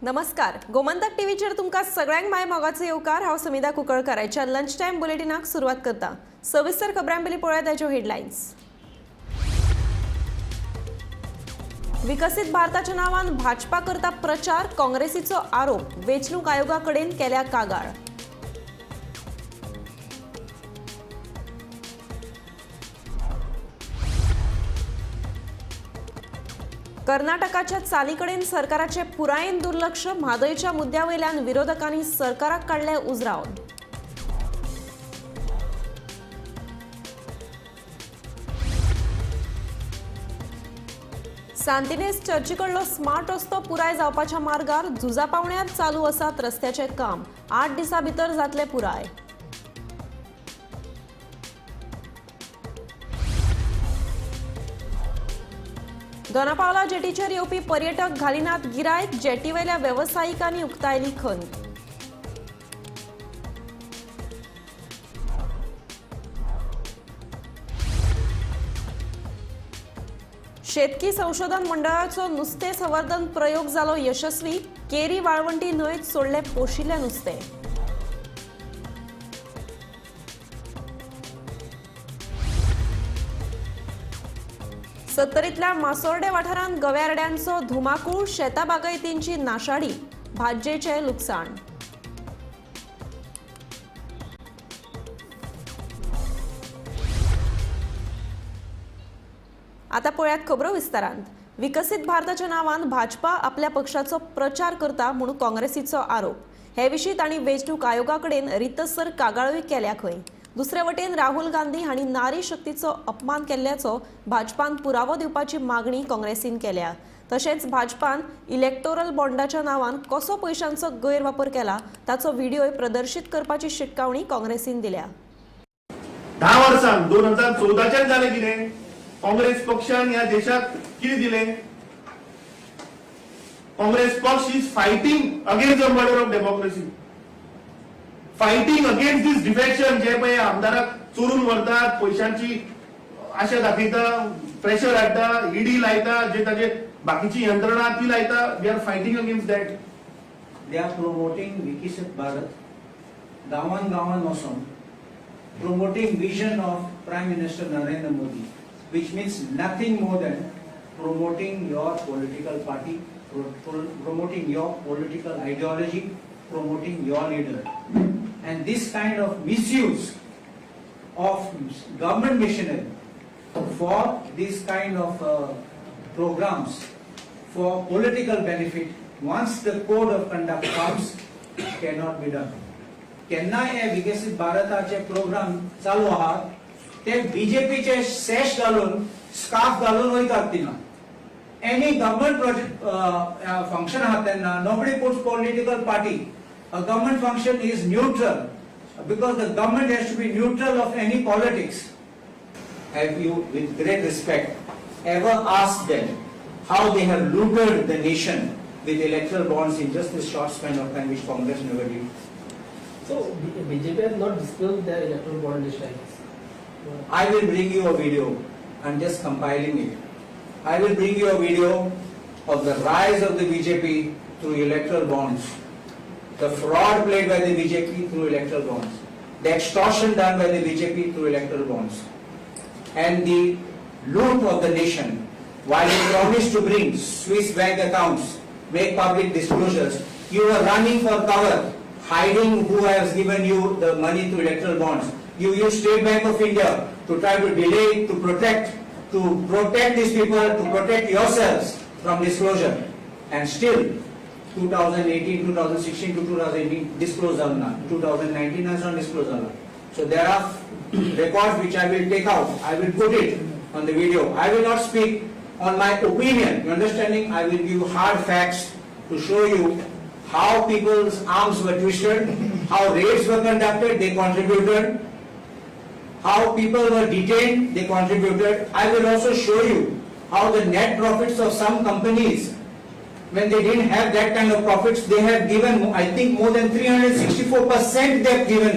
नमस्कार, गोमंतक टीव्हीचेर तुमकां सगळ्यांक माय मोगाचो येवकार. हांव समिधा कुंकळकर आयच्या लंच टायम बुलेटिनाक सुरवात करता. सविस्तर खबरां पयलीं पळोवया ताच्यो हेडलायन्स. विकसीत भारताच्या नांवान भाजपा करता प्रचार, काँग्रेसीचो आरोप, वेंचणूक आयोगा कडेन केल्या कागाळ. कर्नाटकाच्या चालीकडेन सरकाराचे पुरायेन दुर्लक्ष, म्हादयच्या मुद्द्या वयल्यान विरोधकांनी सरकाराक काडले उजरावन. सांतिनेज चर्चीकडलो स्मार्ट रस्तो पुराय जावपाच्या मार्गार, झुजा पावण्यार चालू आसात रस्त्याचें काम, 8 दिसां भितर जातलें पुराय. दोनापावला जेटीचेर येवपी पर्यटक घालिनात गिरायक, जेटीवेल्या वेवसायिकांनी उक्तायली खंत. शेतकी संशोधन मंडळाचो नुस्तें संवर्धन प्रयोग जालो यशस्वी, केरी वाळवंटी न्हंयत सोडलें पोशिल्लें नुस्तें. सत्तरींतल्या मासोर्डे वाठारांत गव्यारड्यांचो धुमाकूळ, शेता बागायतींची नाशाडी, भाजयेचें लुकसाण. आता पळयात खबरो विस्तारांत. विकसीत भारताच्या नांवान भाजपा आपल्या पक्षाचो प्रचार करता म्हूण काँग्रेसीचो आरोप. हे विशीं तांणी वेंचणूक आयोगा कडेन रितसर कागाळूय केल्या खंय. दुसरे वटेन राहुल गांधी हांणी नारी शक्तीचो अपमान केल्ल्याचो भाजपान पुरावो दिवपाची मागणी काँग्रेसीन केल्या. तशेंच भाजपान इलेक्टोरल बॉन्डाच्या नांवान कसो पयशांचो गैरवापर केला ताचो व्हिडिओय प्रदर्शीत करपाची शिटकावणी काँग्रेसीन दिल्या. 10 वर्सां 2014 जालें कितें? काँग्रेस पक्षान ह्या देशाक कितें दिलें? काँग्रेस पक्ष is fighting against the murder of democracy, fighting against this defection. जे पळय आमदाराक चोरून व्हरतात, पयशांची आशा दाखयता, प्रेशर हाडटा, ईडी लायता, जे ताजे बाकीची यंत्रणा ती लायता. We are fighting against that. They are promoting Viksit Bharat गांवान गांवान वचून, promoting vision of Prime Minister Narendra Modi, which means nothing more than promoting your political party, promoting your political ideology, promoting your leader. And this kind of misuse of government machinery for this kind of programs for political benefit, once the code of conduct comes, cannot be done. केन्नाय हे विकसीत भारताचे programme चालू आहात ते बीजेपीचे सॅश घालून, scarf घालून वयतात थिंगा. एनी गव्हर्मेंट प्रोजेक्ट फंक्शन आहा तेन्ना nobody puts political party. A government function is neutral because the government has to be neutral of any politics. Have you, with great respect, ever asked them how they have looted the nation with electoral bonds in just this short span of time, which Congress never did? So BJP has not disclosed their electoral bond list, I guess. I will bring you a video. I am just compiling it. I will bring you a video of the rise of the BJP through electoral bonds, the fraud played by the BJP through electoral bonds, the extortion done by the BJP through electoral bonds, and the loot of the nation. While you promised to bring Swiss bank accounts, make public disclosures, you were running for cover, hiding who has given you the money through electoral bonds. You used State Bank of India to try to delay, to protect these people, to protect yourselves from disclosure. And still, 2018, 2016 to 2018, disclosed जाला, 2019 has not disclosed जाला. So there are records which I will take out. I will put it on the video. I will not speak on my opinion. You understanding? I will give hard facts to show you how people's arms were twisted, how raids were conducted, they contributed, how people were detained, they contributed. I will also show you how the net profits of some companies when they didn't have that kind of profits, they have given, I think, more than 364% they have given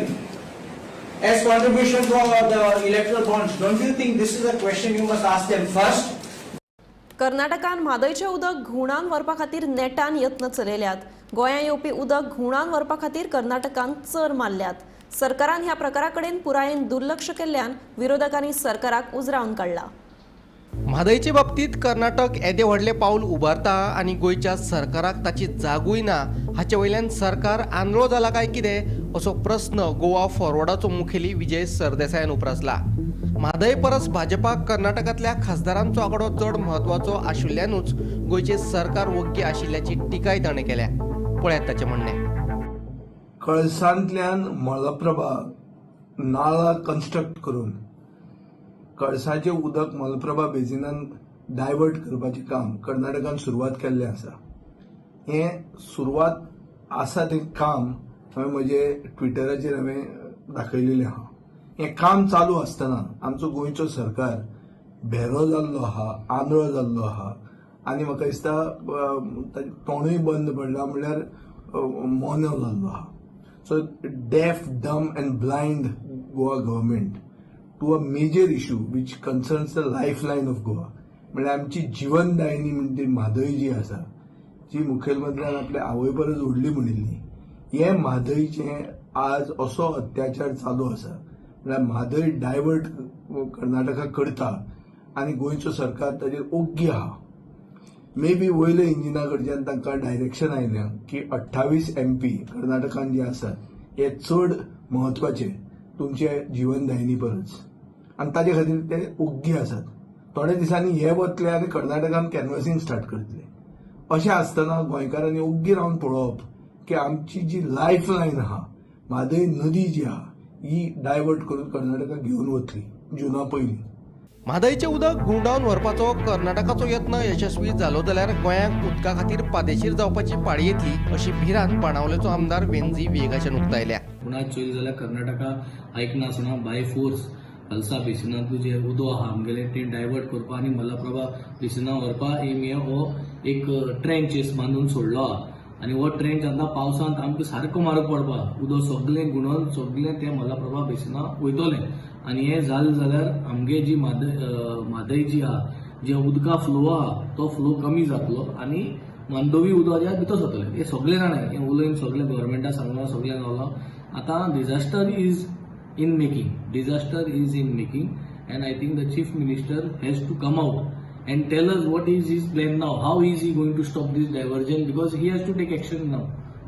as contribution for the electoral bonds. Don't you think this is a question you must ask them first? कर्नाटकान म्हादयचें उदक घुंवडावन व्हरपा खातीर नेटान यत्न चलयल्यात. गोंयांत येवपी उदक घुंवडावन व्हरपा खातीर कर्नाटकान चर मारल्यात. सरकारान ह्या प्रकारा कडेन पुरायेन दुर्लक्ष केल्ल्यान विरोधकांनी सरकाराक उजरावन काडला. म्हादयचे बाबतींत कर्नाटक येदे व्हडलें पावल उबारता आनी गोंयच्या सरकाराक ताची जागूय ना हाचे वयल्यान सरकार आंधळो जाला काय कितें असो प्रस्न गोवा फॉरवर्डाचो मुखेली विजय सरदेसायान उप्रासला. म्हादय परस भाजपाक कर्नाटकांतल्या खासदारांचो आंकडो चड म्हत्वाचो आशिल्ल्यानूच गोंयचें सरकार वग्गी आशिल्ल्याची टिकाय ताणें केल्या. पळयात ताचें म्हणणें. कळसांतल्यान मलप्रभा नाळा कन्स्ट्रक्ट करून कळसाचें उदक मलप्रभा बेजिनान डायवर्ट करपाचें काम कर्नाटकान सुरवात केल्लें आसा. हें सुरवात आसा तें काम हांवें म्हजे ट्विटराचेर हांवें दाखयलेलें आहा. हें काम चालू आसतना आमचो गोंयचो सरकार भेरो जाल्लो आहा, आंधळो जाल्लो आहा आनी म्हाका दिसता तोंडूय बंद पडला, म्हणल्यार मोनो जाल्लो आहा. So deaf, dumb and blind Goa government to a major issue which concerns the lifeline of Goa. म्हणल्यार आमची जिवनदायिनी म्हणटी म्हादय जी आसा, जी मुखेलमंत्र्यान आपल्या आवय परस व्हडली म्हणिल्ली, हे म्हादयचें आज असो अत्याचार चालू आसा. म्हणल्यार म्हादय डायवर्ट कर्नाटका करता आनी गोंयचो सरकार ताजेर ओग्गी आहा. मे बी वयल्या इंजिना कडच्यान तांकां डायरेक्शन आयलें की 28 MP कर्नाटकान जे आसात हे चड म्हत्वाचे तुमचे जिवनदायिनी परस, आनी ताजे खातीर ते ओग्गी आसात. थोड्या दिसांनी हे वतले आनी कर्नाटकान कॅनवसींग स्टार्ट करतले. अशें आसतना गोंयकारांनी ओग्गी रावन पळोवप की आमची जी लायफ लायन आहा, म्हादय नदी जी आहा, ही डायवर्ट करून कर्नाटकाक घेवन वतली जुना पयलीं. म्हादयचें उदक घुंवडावन व्हरपाचो कर्नाटकाचो यत्न यशस्वी जालो जाल्यार गोंयांक उदका खातीर पादेशीर जावपाची पाळी येतली अशी भिरांत बाणावलेचो आमदार वेंझी व्हिएगाशान उक्तायल्या. पूण आयज चोयलें जाल्यार कर्नाटका आयकनासतना बाय फोर्स कलसा बेसिनांतू जे उदक आहा आमगेलें तें डायवर्ट करपा आनी मलप्रभा बेसिना व्हरपा एम हो एक ट्रेंच बांदून सोडलो आहा आनी हो ट्रेंच आतां पावसांत आमकां सारको म्हारग पडपा. उदक सगळें गुणोवन सगळें तें मलप्रभा बेसिना वयतलें आनी हें जालें जाल्यार आमगे जी म्हादय जी आहा, जे उदका फ्लो आहा तो फ्लो कमी जातलो आनी मांडोवी उदक जे भितर सरतलें. हें सगळें जाणां, हें उलोवन सगळें गव्हर्मेंटा सांगलां, सगळें जालां. आतां disaster is in making, disaster is in making and I think the chief minister has to come out and tell us what is his plan now, how is he going to stop this diversion, because he has to take action now.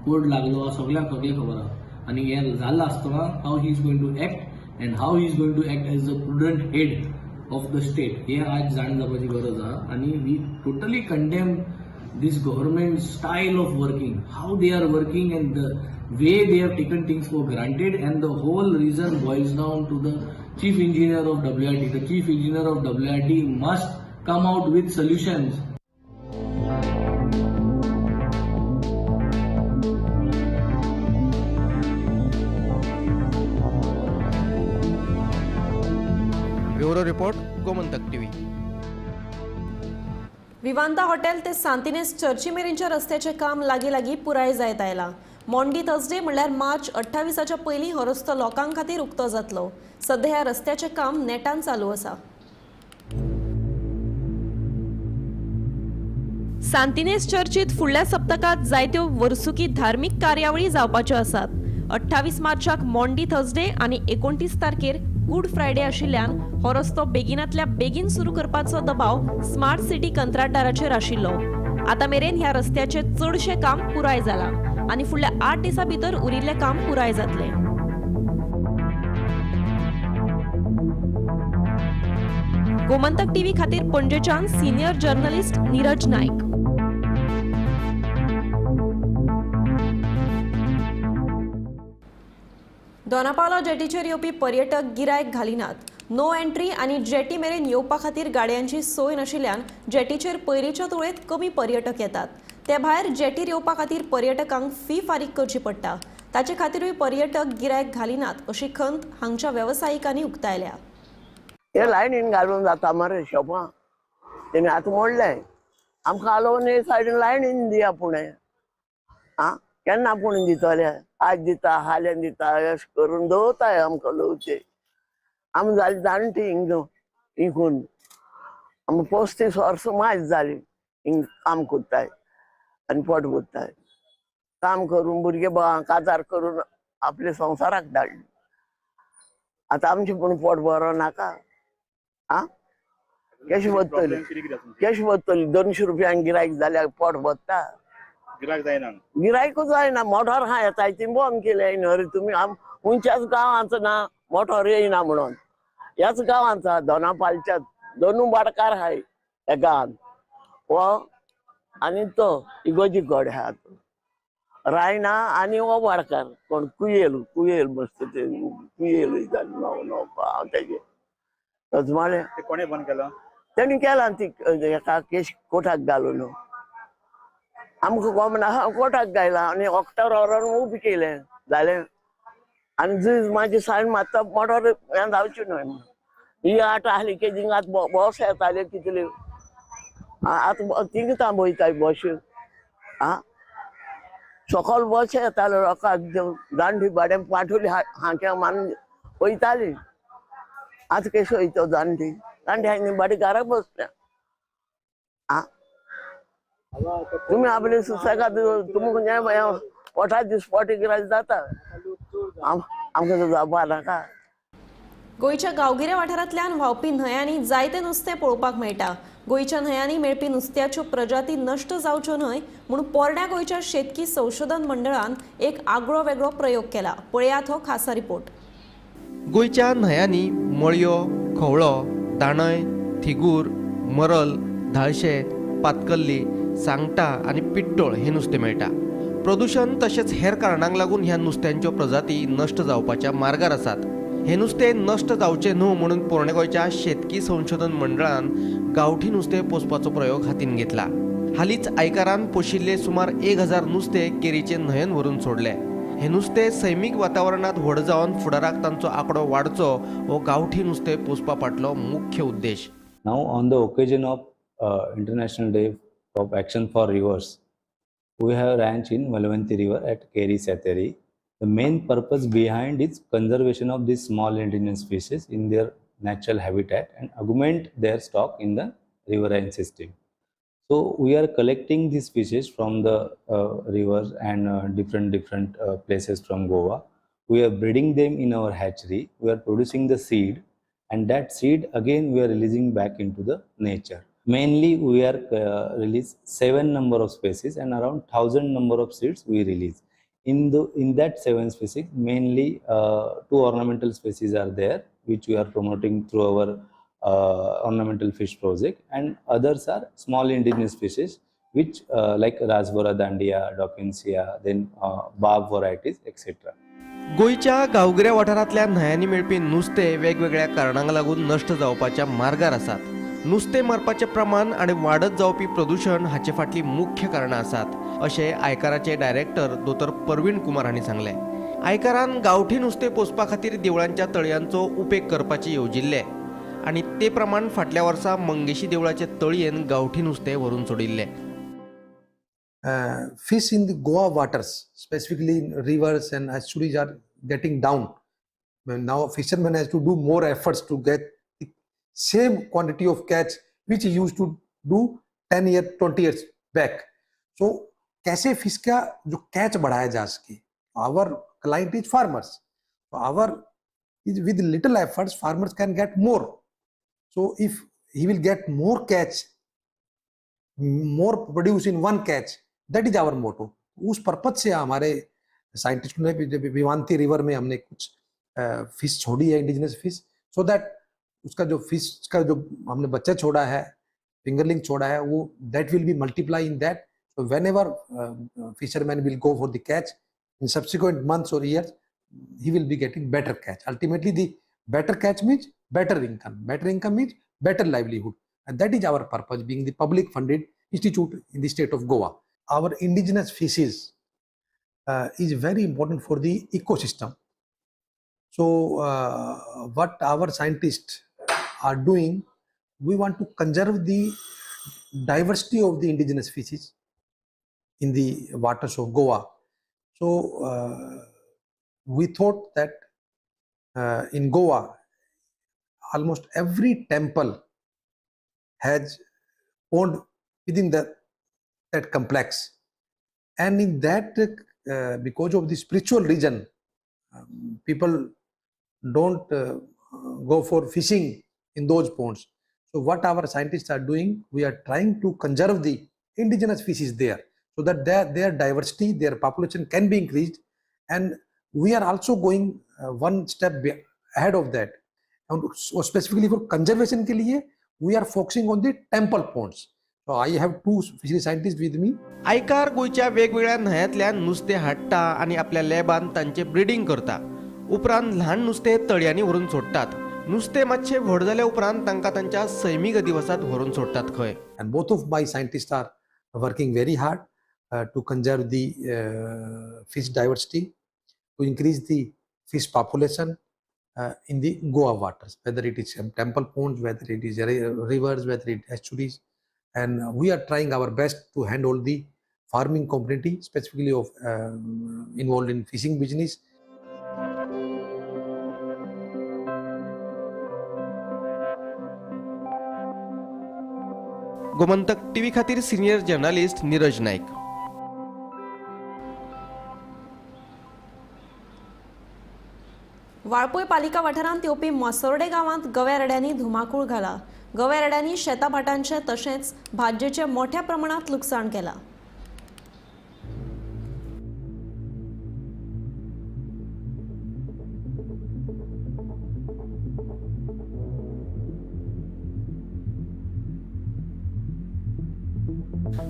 Code लागलो सगळ्यांक सगळें खबर आहा आनी हें जालां आसतना how he is going to act and how he is going to act as a prudent head of the state हें आज जाण जावपाची गरज आहा. आनी we totally condemn this government style of working, how they are working and the way they have taken things for granted, and the whole reason boils down to the chief engineer of WRT. The chief engineer of WRT must come out with solutions. Bureau report, Gomantak TV. Vivanta hotel ते सांतिनेस चर्ची मेरेनच्या रस्त्याचें काम लागीं लागीं पुराय जायत आयलां. Maundy Thursday म्हणल्यार मार्च 28च्या पयलीं हो रस्तो लोकां खातीर उक्तो जातलो. सध्या ह्या रस्त्याचें काम नेटान चालू आसा. सांतिनेस चर्चीत फुडल्या सप्तकांत जायत्यो वर्सुकी धार्मीक कार्यावळी जावपाच्यो आसात. 28 मार्चाक मॉन्डी थर्सडे आनी 29 तारखेर गुड फ्रायडे आशिल्ल्यान हो रस्तो बेगिनातल्या बेगीन सुरू करपाचो दबाव स्मार्ट सिटी कंत्राटदाराचेर आशिल्लो. आतां मेरेन ह्या रस्त्याचें चडशें काम पुराय जालां आनी फुडल्या 8 दिसां भितर उरिल्लें काम पुराय जातलें. गोमंतक टीव्ही खातीर पणजेच्यान सिनियर जर्नलिस्ट नीरज नायक. दोनापावला जेटीचेर येवपी पर्यटक गिरायक घालिनात. नो एंट्री आनी जेटी मेरेन येवपा खातीर गाडयांची सोय नाशिल्ल्यान जेटीचेर पयलींच्या तुळेंत कमी पर्यटक येतात. ते भायर जेटीर येवपा खातीर पर्यटकांक फी फारीक करची पडटा. ताचे खातीरूय पर्यटक गिरायक घालिनात अशी खंत हांगच्या वेवसायिकांनी उक्तायल्या. हे लायनीन घालून जाता मरे शॉपां, तेणी आतां मोडलें. आमकां आलोवन हे सायडीन लायनीन दिया पुणें. आं, केन्ना पूण दितले? आज दिता हाल्यान दिता अशें करून दवरताय आमकां लोवचे. आमी जाली जाणटी हिंग हिंगून आमी 35 वर्सां मायज जाली हिंग काम करताय आनी पोट भरताय. काम करून भुरगे काजार करून आपले संवसाराक धाडली. आतां आमचें पूण पोट बरो नाका. आं, कशें भरतली? कशें भरतली? 200 रुपयांक गिरायक जाल्यार पोट भरता? गिरायक जायना, गिरायकूच जायना. मोटोर हा येताय ती बंद केले न्हय तुमी. खंयच्याच गांवांत ना मोटोर येयना म्हणून. ह्याच गांवांत दोनापालच्या दोनू बाडकार आहाय ह्या गांवांत, हो आनी तो इगोजी गड आहा रायना आनी हो वाडकार कोण कुयेल, कुयेल मस्त ते कुयेल नांव नांव हांव तेजें तजमाळे. कोणें बंद केला? तेणी केला ती एका केश कोर्टाक घालून. आमकां कोमना कोर्टाक घायला आनी ऑक्टर व्हरोन उबें केलें जालें. आनी जुईज म्हाजी सायन मारता मोटोर हें जावचें न्हय म्हणून. ही आट आहली की थिंगा आतां बस येताले कितल्यो, आतां थिंगा वयताय बस. आं, सकल बस येताले लोकांक जाणटी भाडें पाठवली हांक्या मारून वयताली. आतां कशें वयतो जाणटी? जाणटी हांणी भाडें घरा बसल्या. आं, तुमी आपले सुसेगाद तुमकां पोटा दीस पोट गिरायक जाता. आमकां जावपा नाका. गोंयच्या गांवगिऱ्या वाठारांतल्यान व्हांवपी न्हंयांनी जायते नुस्तें पळोवपाक मेळटा. गोंयच्या न्हंयांनी मेळपी नुस्त्याच्यो प्रजाती नश्ट जावच्यो न्हय म्हूण पोरण्या गोंयच्या शेतकी संशोधन मंडळान एक आगळो वेगळो प्रयोग केला. पळयात हो खासा रिपोर्ट. गोंयच्या न्हंयांनी मळयो, खवळो, दाणय, थिगूर, मरल, धाळशे, पातकल्ली, सांगटा आनी पिट्टोळ हे नुस्तें मेळटा. प्रदूशण तशेंच हेर कारणांक लागून ह्या नुस्त्यांच्यो प्रजाती नश्ट जावपाच्या मार्गार आसात. हे नुस्तें नश्ट जावचें न्हू म्हणून पोरणे गोंयच्या शेतकी संशोधन मंडळान गांवठी नुस्तें पोसपाचो प्रयोग हातीन घेतला. हालींच आयकारान पोशिल्ले सुमार 1000 नुस्तें केरीचे न्हंयेन व्हरून सोडले. हे नुस्तें सैमीक वातावरणांत व्हड जावन फुडाराक तांचो आंकडो वाडचो हो गांवठी नुस्तें पोसपा फाटलो मुख्य उद्देश. Now on the occasion of International Day of Action for Rivers, we have ranch in Malvanti River at Keri Sateri. The main purpose behind is conservation of these small indigenous species in their natural habitat and augment their stock in the riverine system. So we are collecting these species from the rivers and different places from Goa. We are breeding them in our hatchery. We are producing the seed, and that seed again we are releasing back into the nature. Mainly we are release 7 number of species and around 1000 number of seeds we release. In that 7 species, mainly 2 ornamental species are there, which we are promoting through our ornamental fish project, and others are small indigenous species, which like Rasbora dandia, Dawkinsia, then barb varieties, etc. गोंयच्या गांवगिऱ्या वाठारांतल्या न्हंयांनी मेळपी नुस्तें वेगवेगळ्या कारणांक लागून नश्ट जावपाच्या मार्गार आसात. नुस्तें मारपाचें प्रमाण आनी वाडत जावपी प्रदूशण हाचे फाटलीं मुख्य कारणां आसात अशें आयकाराचे डायरेक्टर दोतोर परवीण कुमार हांणी सांगलें. आयकारान गांवठी नुस्तें पोसपा खातीर देवळांच्या तळयांचो उपेग करपाचें येवजिल्लें आनी ते प्रमाण फाटल्या वर्सा मंगेशी देवळाचे तळयेन गांवठी नुस्तें व्हरून सोडिल्लें. Fish in the Goa waters, specifically in rivers and estuaries, are getting down. Now fishermen has to do more efforts to get the same quantity of catch which he used to do 10 years, 20 years back. So कैसे fish का जो catch बढ़ाया जा सके? Our client is farmers. So our is with little efforts farmers can get more. So if he will get more catch, more produce in one catch, that is our motto. उस purpose से हमारे scientist ने विवांती river में हमने कुछ fish छोड़ी है, indigenous fish, so that उसका जो fish का जो हमने बच्चा छोड़ा है, फिंगरलिंग छोड़ा है, वो that will be multiply in that. So whenever fisherman will go for the catch in subsequent months Aur years, he will be getting better catch. Ultimately the better catch means better income, better income means better livelihood, and that is our purpose, being the public funded institute in the state of Goa. Our indigenous fishes is very important for the ecosystem. So what our scientists are doing, we want to conserve the diversity of the indigenous fishes in the waters of Goa. So we thought that in Goa, almost every temple has pond within that complex, and in that because of the spiritual reason, people don't go for fishing in those ponds. So what our scientists are doing, we are trying to conserve the indigenous fishes there, so that their diversity, their population can be increased. And we are also going one step ahead of that. And so specifically for conservation ke liye, we are focusing on the temple ponds. So I have two fishery scientists with me. आयकार गोंयच्या वेगवेगळ्या न्हंयांतल्यान नुस्तें हाडटा आनी आपल्या लॅबान तांचें breeding करता. उपरांत ल्हान नुस्तें तळयांनी व्हरून सोडटात. नुस्तें मातशें व्हड जाल्या उपरांत तांकां तांच्या सैमीक अधिवासांत व्हरून सोडटात खंय. And both of my scientists are working very hard to conserve the fish diversity, to increase the fish population in the Goa waters, whether it is temple ponds, whether it is rivers, whether it is estuaries. And we are trying our best to handle the farming community, specifically of involved in fishing business. Gomantak TV खातीर senior journalist Neeraj Naik. Valpoi पालिका वाठारांत येवपी मसोर्डे गांवांत गव्या रेड्यांनी धुमाकूळ घाला. गव्या रेड्यांनी शेताभाटांचें तशेंच भाजयेचें मोठ्या प्रमाणांत लुकसाण केलां.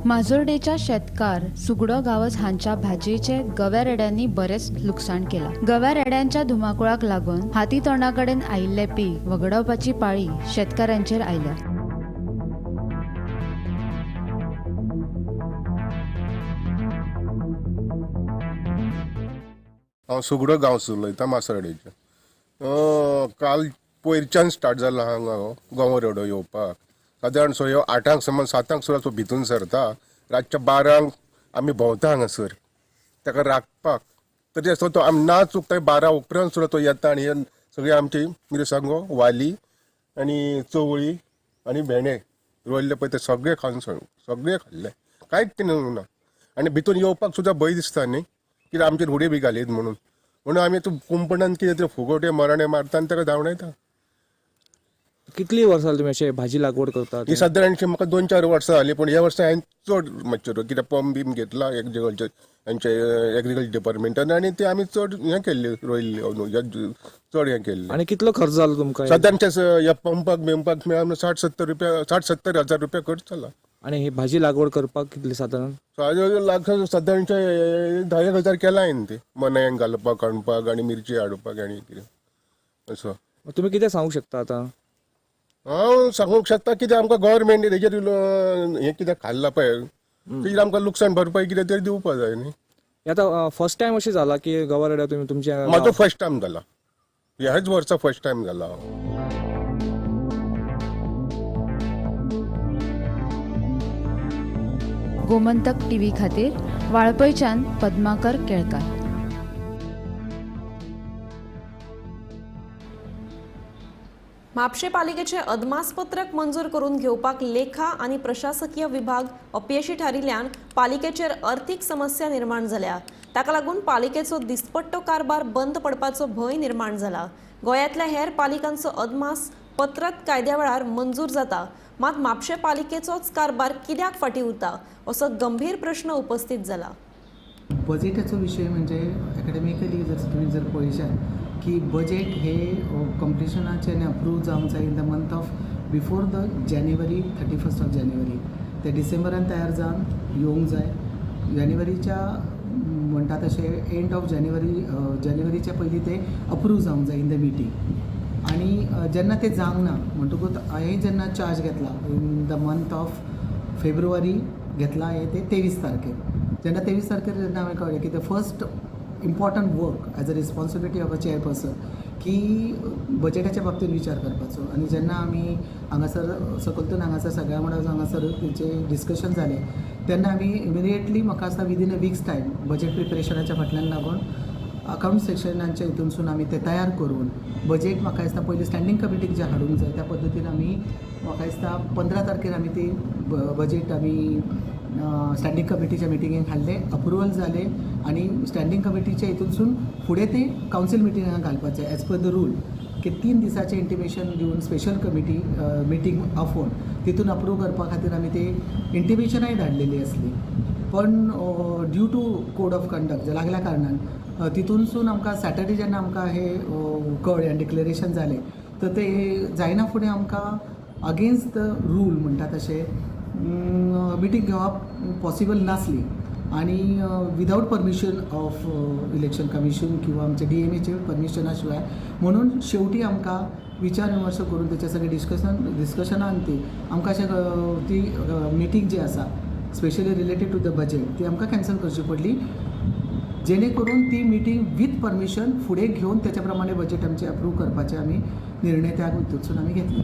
माजोर्डेच्या शेतकार सुगडो गांवस हांच्या भाजयेचे गव्या रेड्यांनी बरेंच लुकसाण केलां. गव्या रेड्यांच्या धुमाकुळाक लागून हाती तोंडा कडेन आयिल्लें पीक वगडावपाची पाळी शेतकारांचेर आयल्या. हांव सुगडो गांवस उलयतां मासोर्डेचे. काल पयरच्यान स्टार्ट जाला हांगा गवो रेडो येवपाक. सादारण सो ह्यो 8 समज 7 सुद्दां तो भितून सरता. रातच्या 12 आमी भोंवता हांगासर ताका राखपाक. तरी आसतना तो आमी ना चुकता 12 उपरांत सुद्दां तो येता आनी हे सगळे आमची मिरसांगो, वाली आनी चवळी आनी भेंडे रोयल्ले पळय ते सगळे खावन सगळे खाल्ले, कांयच कितें ना. आनी भितून येवपाक सुद्दां भंय दिसता न्ही, कित्याक आमचेर उडयो बी घालीत म्हणून. म्हणून आमी तो कुंपणान कितें तरी फुगोटे मराणे मारता आनी ताका धांवडायता. कितली वर्सां तुमी अशें भाजी लागवड करतात? ही सादारणशी म्हाका 2-4 वर्सां जालीं, पूण ह्या वर्सा हांवें चड मातशें कित्याक पंप बीम घेतला एग्रीकल्चर आमच्या एग्रीकल्चर डिपार्टमेंटान आनी ते आमी चड हें केल्लें, रोयल्लें चड हें केल्लें. आनी कितलो खर्च जालो तुमकां? सादारणशें ह्या पंपाक बिंपाक मेळून 60-70 हजार रुपया खर्च जाला. आनी ही भाजी लागवड करपाक कितली सादारण? लाख सादारणशें 10 हजार केला हांवें ते मनायक घालपाक, काडपाक आनी मिरची हाडपाक आनी कितें असो. तुमी कितें सांगूंक शकता आतां? हांव सांगूंक शकता कितें आमकां गव्हर्मेंट हेजेर हें कितें खाल्लां पळय तेजेर आमकां लुकसाण भरपाई कितें तरी दिवपा जाय न्ही. आतां फर्स्ट टायम अशें जाला की गवा रेड्या तुमी तुमच्या? म्हाजो फर्स्ट टायम जाला, ह्याच वर्सा फर्स्ट टायम जाला. गोमंतक टीव्ही खातीर वाळपयच्यान पद्माकर केळकार. म्हापशें पालिकेचें अदमासपत्रक मंजूर करून घेवपाक लेखा आनी प्रशासकीय विभाग अपयशी थारिल्ल्यान पालिकेचेर अर्थीक समस्या निर्माण जाल्या. ताका लागून पालिकेचो दिसपट्टो कारभार बंद पडपाचो भंय निर्माण जाला. गोंयांतल्या हेर पालिकांचो अदमास पत्रक कायद्या वेळार मंजूर जाता, मात म्हापशें पालिकेचोच कारभार कित्याक फाटीं उरता असो गंभीर प्रश्न उपस्थित जाला. बजेटाचो विशय म्हणजे एकाडेमिकली जर तुमी जर पळयशात की बजेट हे कंप्लिशनाचे आनी अप्रूव जावंक जाय in the month of before the January 31 of January. ते डिसेंबरान तयार जावन येवंक जाय. जानेवारीच्या म्हणटा तशें एंड ऑफ जानेवारी, जानेवारीच्या पयलीं ते अप्रूव जावंक जाय इन the meeting. आनी जेन्ना ते जावंक ना म्हणटकूच हांवें जेन्ना चार्ज घेतला in the month of February घेतला हांवें ते 23 तारखेर. जेन्ना 23 तारखेर जेन्ना हांवें कळ्ळें की the first important work as a responsibility of a chairperson की बजेटाच्या बाबतींत विचार करपाचो. आनी जेन्ना आमी हांगासर सकलतून हांगासर सगळ्या वांगडा हांगासर तेचे डिस्कशन जालें तेन्ना आमी इमिडिएटली म्हाका आसता within a week's time budget प्रिपरेशनाच्या फाटल्यान लागून अकावंट सेक्शनाच्या हितूनसून आमी ते तयार करून बजेट म्हाका दिसता पयलीं स्टँडींग कमिटीक जें हाडूंक जाय त्या पद्दतीन आमी म्हाका दिसता 15 तारखेर आमी ती बजेट आमी स्टँडींग कमिटीच्या मिटिंगेक हाडलें, अप्रुवल जालें आनी स्टँडींग कमिटीच्या हितूनसून फुडें ते कावन्सील मिटिंगाक घालपाचें एज पर the rule की 3 दिसाचें इंटिमेशन दिवन स्पेशल कमिटी मिटींग आफोवन तितून अप्रूव करपा खातीर आमी ते इंटिमेशनाय धाडलेली आसली. पण due to code of conduct लागल्या कारणान तितूनसून आमकां सॅटर्डे जेन्ना आमकां हे कळ्ळें आनी डिक्लेरेशन जालें तर ते जायना फुडें आमकां अगेन्स्ट the rule म्हणटा तशें मिटींग घेवप पॉसिबल नासली आनी without permission of election commission किंवा आमच्या DMAचे परमिशना शिवाय, म्हणून शेवटी आमकां विचार विमर्श करून तेचे सगळे डिस्कशनान ती आमकां अशें ती मिटींग जी आसा specially related to the budget ती आमकां कॅन्सल करची पडली, जेणे करून ती मिटींग विथ परमिशन फुडें घेवन तेच्या प्रमाणे बजेट आमचें अप्रूव करपाचें आमी निर्णय त्या हितूंतसून आमी घेतले.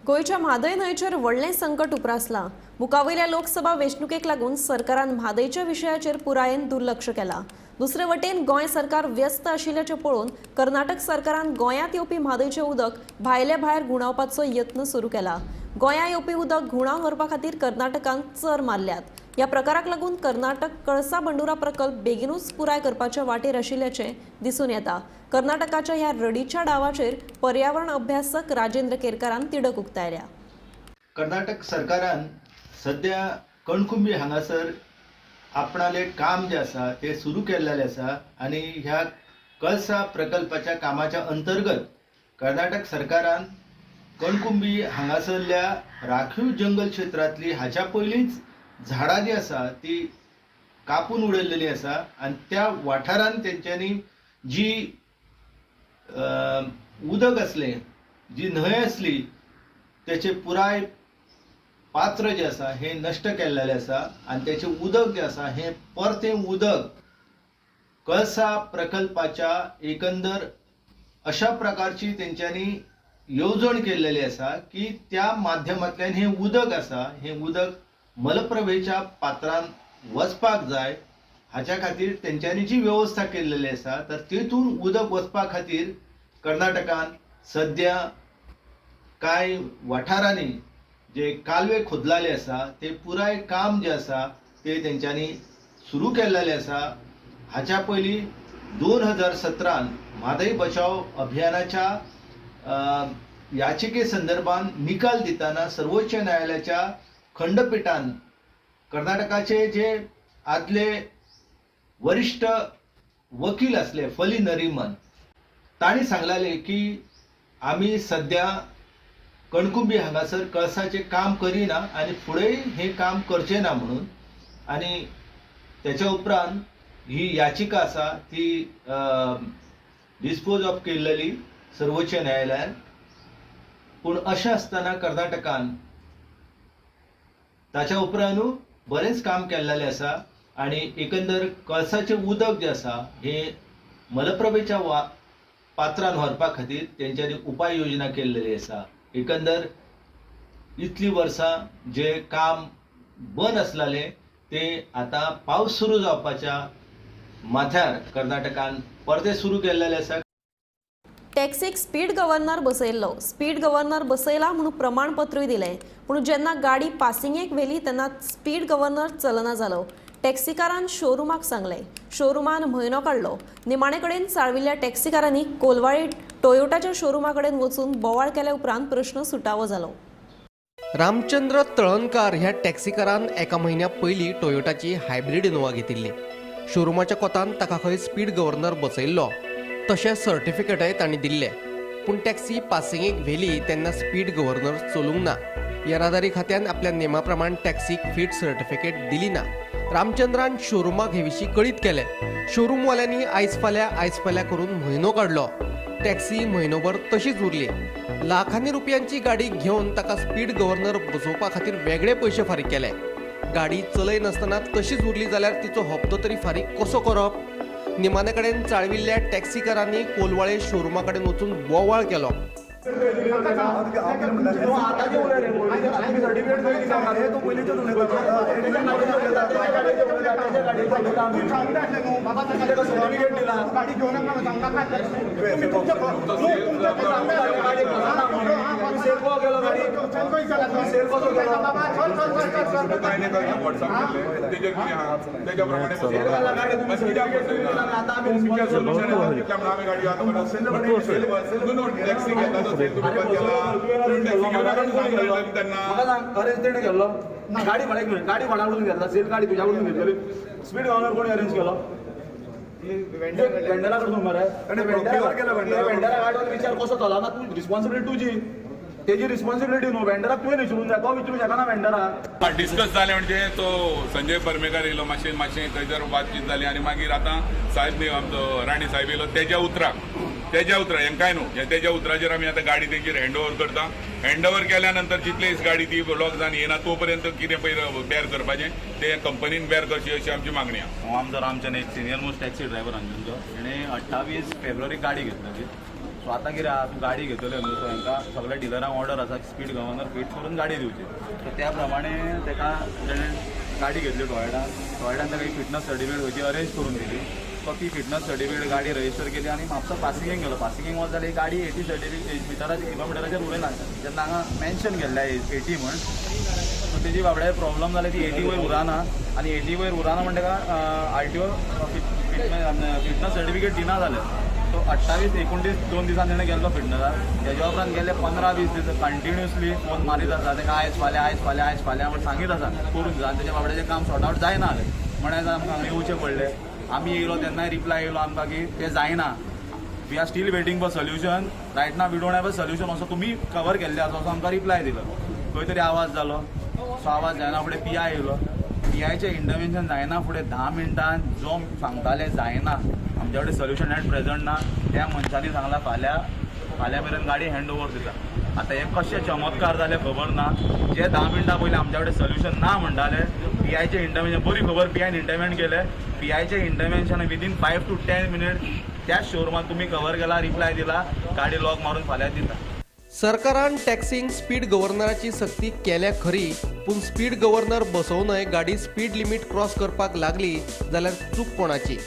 गोंयच्या म्हादय न्हंयचेर व्हडलें संकट उप्रासलां. मुखावयल्या लोकसभा वेंचणुकेक लागून सरकारान म्हादयच्या विशयाचेर पुरायेन दुर्लक्ष केलां. दुसरे वटेन गोंय सरकार व्यस्त आशिल्ल्याचें पळोवन कर्नाटक सरकारान गोंयांत येवपी म्हादयचें उदक भायले भायर घुंवडावपाचो यत्न सुरू केला. गोंयांत येवपी उदक घुंवडावन व्हरपा खातीर कर्नाटकान चर मारल्यात. ह्या प्रकाराक लागून कर्नाटक कळसा बंडुरा प्रकल्प बेगिनूच पुराय करपाच्या वाटेर आशिल्ल्याचें दिसून येता. कर्नाटकाच्या ह्या रडीच्या डावाचेर पर्यावरण अभ्यासक राजेंद्र केरकारान तिडक उक्तायल्या. कर्नाटक सरकारान सद्या कणकुंबी हांगासर आपणाले काम जे आसा ते सुरू केल्लेले आसा आनी ह्या कळसा प्रकल्पाच्या कामाच्या अंतर्गत कर्नाटक सरकारान कणकुंबी हांगासरल्या राखीव जंगल क्षेत्रांतली हाच्या पयलींच झाडां जी आसा ती कापून उडयल्लेली आसा आनी त्या वाठारान तेंच्यांनी जी उदक आसलें, जी न्हंय आसली तेचे पुराय पात्र जे आसा हे नश्ट केल्लेलें आसा आनी तेचें उदक जें आसा हें परतें उदक कळसा प्रकल्पाच्या एकंदर अशा प्रकारची तेंच्यांनी येवजण केल्लेली आसा की त्या माध्यमांतल्यान हें उदक आसा हें उदक मलप्रभेच्या पात्रान वचपाक जाय हाच्या खातीर तेंच्यांनी जी वेवस्था केल्लेली आसा तर तेतून उदक वचपा खातीर कर्नाटकान सद्या कांय वाठारांनी जे कालवे खोदलेले आसा ते पुराय काम जे आसा ते तेंच्यांनी सुरू केल्लेले आसा. हाच्या पयलीं 2017 म्हादय बचाव अभियानाच्या याचिके संदर्भात निकाल दिताना सर्वोच्च न्यायालयाच्या खंडपीठान कर्नाटकाचे जे आदले वरिष्ठ वकील आसले फली नरीमन तांणी सांगलेले की आमी सद्या कणकुंबी हांगासर कळसाचें काम करिना आनी फुडें हें काम करचें ना म्हणून, आनी तेच्या उपरांत ही याचिका आसा ती डिस्पोज ऑफ केल्लेली सर्वोच्च न्यायालयान. पूण अशें आसतना कर्नाटकान ताच्या उपरांतूय बरेंच काम केल्लेलें आसा आनी एकंदर कळसाचें उदक जें आसा हें मलप्रभेच्या पात्रान व्हरपा खातीर तेंच्यांनी उपाय योजना केल्लेली आसा. एकंदर इतली वर्सां जे काम बंद आसलेलें ते आतां पावस सुरू जावपाच्या माथ्यार कर्नाटकान परतें सुरू केल्लेलें आसा. टॅक्सीक स्पीड गव्हर्नर बसयल्लो. स्पीड गव्हर्नर बसयला म्हणून प्रमाणपत्रूय दिलें, पूण जेन्ना गाडी पासिंगेक व्हेली तेन्ना स्पीड गव्हर्नर चलना जालो. टॅक्सीकारान शोरुमाक सांगलें, शोरुमान म्हयनो काडलो. निमाणे कडेन चाळविल्ल्या टॅक्सीकारांनी कोलवाळे टोयोटाच्या शोरुमा कडेन वचून बोवाळ केल्या उपरांत प्रश्न सुटावो जालो. रामचंद्र तळणकार ह्या टॅक्सीकारान एका म्हयन्या पयलीं टोयोटाची हायब्रीड इनोवा घेतिल्ली. शोरुमाच्या कोतान ताका खंय स्पीड गव्हर्नर बसयल्लो, तशें सर्टिफिकेटय तांणी दिल्लें, पूण टॅक्सी पासिंगेक व्हेली तेन्ना स्पीड गव्हर्नर चलूंक ना. येरादारी खात्यान आपल्या नेमा प्रमाण टॅक्सीक फीट सर्टिफिकेट दिली ना. रामचंद्रान शोरुमाक हे विशीं कळीत केलें. शोरूमवाल्यांनी आयज फाल्यां करून म्हयनो काडलो. टॅक्सी म्हयनोभर तशीच उरली. लाखांनी रुपयांची गाडी घेवन ताका स्पीड गव्हर्नर बसोवपा खातीर वेगळे पयशे फारीक केले. गाडी चलय नासतना तशीच उरली जाल्यार तिचो हप्तो तरी फारीक कसो करप? निमाणे कडेन चाळविल्ल्या टॅक्सीकारांनी कोलवाळे शोरुमा कडेन वचून बोवाळ केलो. गाडी भाड्याक गाडी कोणा कडून घेतला सेल गाडी तुज्या कडून घेतली स्पीड गव्हर्नर कोणी अरेंज केलो वेंडरा कडून मरे वेंडरा गाडीवर विचार कसो चलना तूं रिस्पॉन्सिबिलिटी तुजी तेजी रिस्पॉन्सिबिलिटी न्हू वेंडराक तुवें विचारूंक जाय तो विचारूंक शकना वेंडराक. डिस्कस जालें म्हणजे तो संजय परमेकर येयलो मातशें मातशें थंयसर बातचीत जाली आनी मागीर आतां साहेब न्ही आमचो राणे साहेब येयलो तेज्या उतराक हेंकाय न्हू तेज्या उतराचेर आमी आतां गाडी तेंचेर हँड ओवर करता. हँड ओवर केल्या नंतर जितले गाडी ती लॉक जावन येना तो पर्यंत कितें पळय बेर करपाचें तें कंपनीन बेर करची अशी आमची मागणी आसा. आमचो रामचंद्र एक सिनियर मोस्ट टॅक्सी ड्रायव्हर अंजुनचो तेणें 28 फेब्रुवारी गाडी घेतली. सो आतां कितें आहा तूं गाडी घेतले न्हू सो हांकां सगळ्या डिलरांक ऑर्डर आसा स्पीड गव्हर्नर फीट करून गाडी दिवची. सो त्या प्रमाणे ताका तेणें गाडी घेतली टॉयोटान. टॉयोटान ताका एक फिटनस सर्टिफिकेट खंयची अरेंज करून दिली. सो ती फिटनस सर्टिफिकेट गाडी रजिस्टर केली आनी म्हापसा पासिंगेक गेलो. पासिंगेक वच जाल्यार गाडी 80 सर्टिफिकेट मिटराचेर किलोमिटराचेर उरयना जेन्ना हांगा मेन्शन केल्लें 80 म्हण. सो तेजी बाबड्या प्रॉब्लम जाली ती 80 वयर उरना आनी 80 वयर उरना म्हण ताका आरटीओ फिटनस सर्टिफिकेट दिना जालें. सो 28 29 2 दिसान तेणें गेल्लो फिटनसाक. तेज्या उपरांत गेले 15-20 दीस कंटिन्युअसली फोन मारीत आसा ताका आयज फाल्यां आयज फाल्यां आयज फाल्यां म्हण सांगीत आसा करून जा आनी तेज्या बाबड्याचें काम सॉर्ट आवट जायना जालें म्हण आमकां हांगा येवचें पडलें. आमी येयलो तेन्नाय रिप्लाय येयलो आमकां की तें जायना, we are still waiting for solution, right now we don't have a solution असो तुमी कवर केल्ले आसा असो आमकां रिप्लाय दिलो. खंय तरी आवाज जालो. सो आवाज जायना फुडें पी I येयलो. पी आयचें इंटरवेन्शन जायना फुडें 10 मिनटान जो सांगताले जायना आमच्या कडेन सोल्युशन एट प्रेझंट ना त्या मनशांनी सांगलां फाल्यां फाल्यां मेरेन गाडी हँड ओवर दिता. आतां हे कशे चमत्कार जाले खबर ना. जे 10 मिनटां पयलीं आमच्या कडेन सोल्युशन ना म्हणटाले पी आयचें इंटरवेन्शन बरी खबर पी आयन इंटरवेन केलें. पी आयचें इंटरवेन्शन विदीन 5 to 10 minute त्याच शोरुमान तुमी कवर केला रिप्लाय दिला गाडी लॉक मारून फाल्यां दिता. सरकारान टॅक्सींक स्पीड गव्हर्नराची सक्ती केल्या खरी, पूण स्पीड गव्हर्नर बसोवनय गाडी स्पीड लिमीट क्रॉस करपाक लागली जाल्यार चूक कोणाची?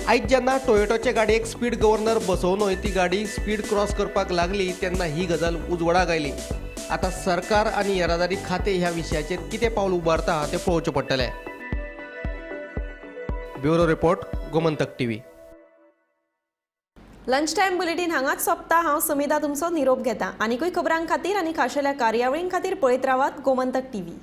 आयज जेन्ना टोयोटाचे गाडयेक स्पीड गव्हर्नर बसोवनय ती गाडी स्पीड क्रॉस करपाक लागली तेन्ना ही गजाल उजवाडाक आयली. आतां सरकार आनी येरादारी खातें ह्या विशयाचेर कितें पावल उबारता तें पळोवचें पडटलें. Bureau report, Gomantak TV. Lunch time bulletin हांगाच सोंपता. हांव समिधा तुमचो निरोप घेता. आनीकूय खबरां खातीर आनी खाशेल्या कार्यावळीं खातीर पळयत रावात गोमंतक टीव्ही.